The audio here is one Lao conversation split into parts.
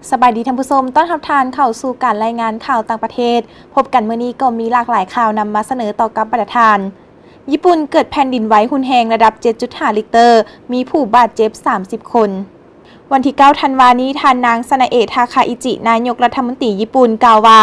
ສະບາຍດີທ່ານຜູ້ຊົມ, ຕ້ອນຮັບທ່ານເຂົ້າສູ່ການລາຍງານຂ່າວຕ່າງປະເທດ. ພົບກັນມື້ນີ້ກໍມີຫຼາກຫຼາຍຂ່າວນຳມາສະເໜີຕໍ່ກັບບັນດາທ່ານ. ຍີ່ປຸ່ນເກີດແຜ່ນດິນໄຫວຮຸນແຮງລະດັບເຈັດຈຸດຫ້າລິກເຕີ, ມີຜູ້ບາດເຈັບສາມສິບຄົນ. ວັນທີເກົ້າທັນວານີ້, ທ່ານນາງ ຊານາເອະ ທາຄາອິຈິ ນາຍົກລັດຖະມົນຕີຍີ່ປຸ່ນ ກ່າວວ່າ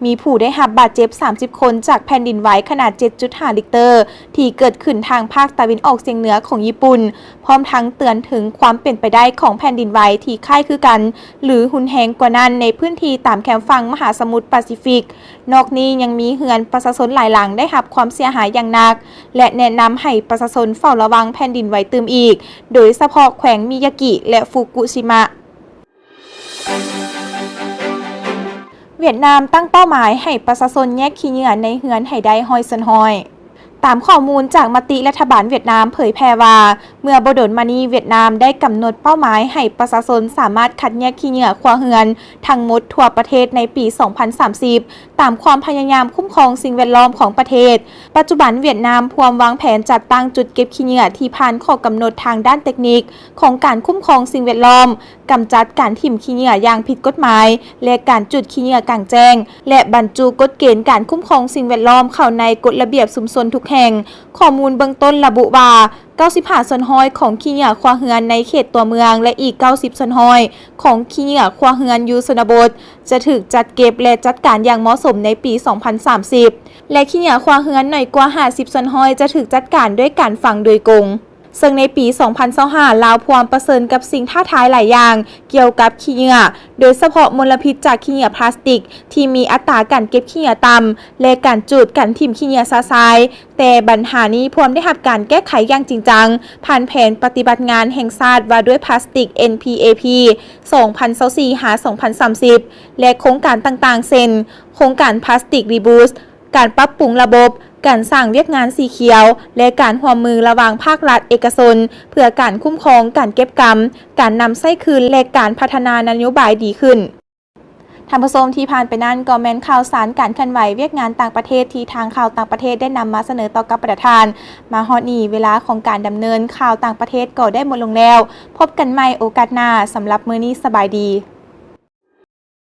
ມີຜູ້ໄດ້ຮັບບາດເຈັບສາມສິບຄົນຈາກແຜ່ນດິນໄຫວຂະໜາດເຈັດຈຸດຫ້າລິກເຕີ ທີ່ເກີດຂຶ້ນທາງພາກຕາເວັນອອກສຽງເໜືອຂອງຍີ່ປຸ່ນ, ພ້ອມທັງເຕືອນເຖິງຄວາມເປັນໄປໄດ້ຂອງແຜ່ນດິນໄຫວທີ່ຄ້າຍຄືກັນ ຫຼື ຮຸນແຮງກວ່ານັ້ນໃນພື້ນທີ່ຕາມແຄມຝັ່ງມະຫາສະໝຸດປາຊີຟິກ. ນອກນີ້ຍັງມີເຮືອນປະຊາຊົນຫຼາຍຫຼັງໄດ້ຮັບຄວາມເສຍຫາຍຢ່າງໜັກ ແລະ ແນະນຳໃຫ້ປະຊາຊົນເຝົ້າລະວັງແຜ່ນດິນໄຫວຕື່ມອີກ, ໂດຍສະເພາະແຂວງມິຍາກິ ແລະ ຟຸກຸຊິມະ. ຫວຽດນາມຕັ້ງເປົ້າໝາຍໃຫ້ປະຊາຊົນແຍກຂີ້ເຫຍື້ອໃນເຮືອນໃຫ້ໄດ້ຮ້ອຍສ່ວນຮ້ອຍ. ຕາມຂໍ້ມູນຈາກມະຕິລັດຖະບານຫວຽດນາມເຜີຍແຜ່ວ່າ, ເມື່ອບໍ່ດົນມານີ້ ຫວຽດນາມໄດ້ກຳນົດເປົ້າໝາຍໃຫ້ປະຊາຊົນສາມາດຄັດແຍກຂີ້ເຫຍື້ອຄົວເຮືອນທັງໝົດທົ່ວປະເທດໃນປີສອງພັນສາມສິບ ຕາມຄວາມພະຍາຍາມຄຸ້ມຄອງສິ່ງແວດລ້ອມຂອງປະເທດ. ປັດຈຸບັນຫວຽດນາມພວມວາງແຜນຈັດຕັ້ງຈຸດເກັບຂີ້ເຫຍື້ອທີ່ຜ່ານຂໍ້ກຳນົດທາງດ້ານເຕັກນິກຂອງການຄຸ້ມຄອງສິ່ງແວດລ້ອມ, ກຳຈັດການຖິ້ມຂີ້ເຫຍື້ອຢ່າງຜິດກົດໝາຍ ແລະ ການຈູດຂີ້ເຫຍື້ອກາງແຈ້ງ ແລະ ບັນຈຸກົດເກນການຄຸ້ມຄອງສິ່ງແວດລ້ອມເຂົ້າໃນກົດລະບຽບຊຸມຊົນທຸກແຫ່ງ. ຂໍ້ມູນເບື້ອງຕົ້ນລະບຸວ່າ ເກົ້າສິບຫ້າສ່ວນຮ້ອຍຂອງຂີ້ເຫຍື້ອຄົວເຮືອນໃນເຂດຕົວເມືອງ ແລະ ອີກເກົ້າສິບສ່ວນຮ້ອຍຂອງຂີ້ເຫຍື້ອຄົວເຮືອນຢູ່ຊົນນະບົດ ຈະຖືກຈັດເກັບ ແລະ ຈັດການຢ່າງເໝາະສົມໃນປີສອງພັນສາມສິບ ແລະ ຂີ້ເຫຍື້ອຄົວເຮືອນໜ້ອຍກວ່າຫ້າສິບສ່ວນຮ້ອຍຈະຖືກຈັດການດ້ວຍການຝັງໂດຍກົງ. ເຊິ່ງໃນປີສອງພັນຊາວຫ້າ ລາວພວມປະເຊີນກັບສິ່ງທ້າທາຍຫຼາຍຢ່າງກ່ຽວກັບຂີ້ເຫຍື້ອ, ໂດຍສະເພາະມົນລະພິດຈາກຂີ້ເຫຍື້ອພລາສຕິກທີ່ມີອັດຕາການເກັບຂີ້ເຫຍື້ອຕ່ຳ ແລະ ການຈູດການຖິ້ມຂີ້ເຫຍື້ອຊະຊາຍ. ແຕ່ບັນຫານີ້ພວມໄດ້ຮັບການແກ້ໄຂຢ່າງຈິງຈັງ ຜ່ານແຜນປະຕິບັດງານແຫ່ງຊາດວ່າດ້ວຍພລາສຕິກ ເອັນ ພີ ເອ ພີ ສອງພັນຊາວສີ່ ຫາ ສອງພັນສາມສິບ ແລະ ໂຄງການຕ່າງໆ ເຊັ່ນ ໂຄງການ Plastic Reuse, ການປັບປຸງລະບົບ, ການສ້າງວຽກງານສີຂຽວ ແລະ ການຮ່ວມມືລະຫວ່າງພາກລັດເອກະຊົນ ເພື່ອການຄຸ້ມຄອງ, ການເກັບກຳ, ການນຳໃຊ້ຄືນ ແລະ ການພັດທະນານະໂຍບາຍດີຂຶ້ນ. ທ່ານຜູ້ຊົມ, ທີ່ຜ່ານໄປນັ້ນກໍແມ່ນຂ່າວສານການເຄື່ອນໄຫວວຽກງານຕ່າງປະເທດທີ່ທາງຂ່າວຕ່າງປະເທດໄດ້ນຳມາສະເໜີຕໍ່ກັບບັນດາທ່ານ. ມາຮອດນີ້ເວລາຂອງການດຳເນີນຂ່າວຕ່າງປະເທດກໍໄດ້ໝົດລົງແລ້ວ. ພົບກັນໃໝ່ໂອກາດໜ້າ. ສຳລັບມື້ນີ້ສະບາຍດີ.